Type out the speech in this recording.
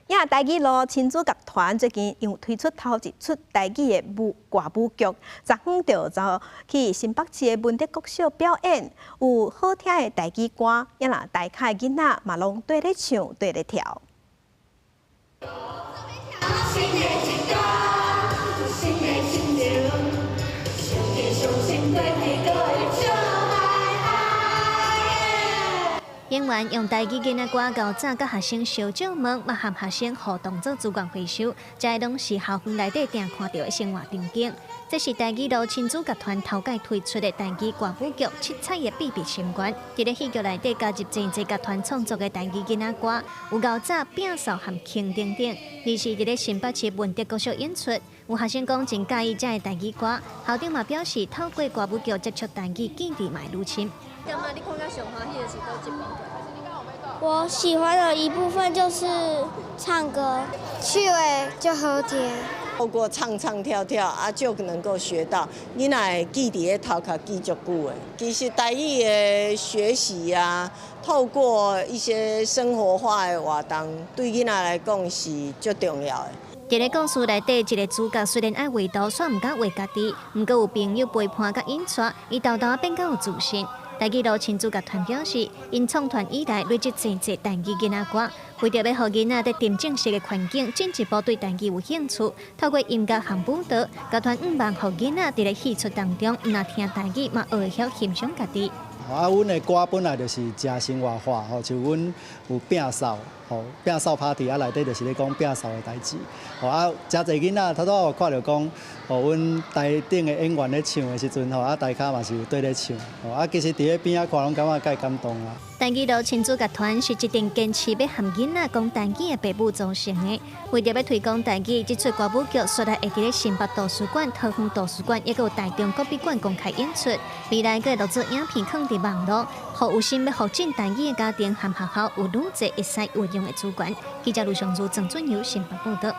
呀，台語路親子劇團最近又推出頭一齣台語的舞歌舞劇，昨昏就走去新北市的文德國小表演，有好聽的台語歌，也若台下的囡仔嘛攏綴咧唱，綴咧跳。新的一天，新的心情，相信過去閣會笑嗨嗨。演員用台語囡仔歌𠢕早佮學生相借問，嘛和學生互動做資源回收，這攏是校園內底定看著的生活場景。這是台語路親子劇團頭擺推出的台語歌舞劇《七彩的秘密心願》。佇咧戲劇內底加入真濟劇團創作的台語囡仔歌，有𠢕早、摒掃和輕等等。而是佇咧新北市文德國小演出，有學生講真佮意這个台語歌，校長嘛表示透過歌舞劇接觸台語，記憶嘛會愈深。感覺你看甲上歡喜的是佗一部分？我喜歡的一部分就是唱歌，趣味就好聽。透過唱唱跳跳啊，就能夠學到。你若會記佇咧頭殼記足久的。其實台語的學習啊，透過一些生活化的活動，對囡仔來講是足重要的。佇咧故事內底，一个主角雖然愛畫圖，卻毋敢畫家己，毋過有朋友陪伴佮引帶，伊沓沓變較有自信。台語路親子劇團表示，𪜶創團以來累積真濟台語囡仔歌，為著欲予囡仔佇沉浸式的環境進一步對台語有興趣，透過音樂和舞蹈，劇團向望予囡仔佇咧戲出當中，毋但聽台語，嘛學會曉欣賞家己。啊，阮的歌本來就是誠生活化，吼，像阮有摒掃，吼，摒掃 party 啊，內底就是咧講摒掃的代誌，吼啊，誠濟囡仔頭拄仔有看著講，吼，阮台頂的演員咧唱的時陣，吼，啊，台跤嘛是有綴咧唱，吼，啊，其實佇咧邊仔看攏感覺蓋感動啊。台語路親子劇團是一定堅持欲和囡仔講台語的爸母組成的，為著欲推廣台語，這齣歌舞劇煞來會佇咧新北圖書館、桃園圖書館，抑閣有台中國賓館公開演出。未來閣會錄做影片，囥佇網路，予有心欲學進台語的家庭和學校有愈濟會使運用的資源。記者盧尚如、鄭俊友新北報導。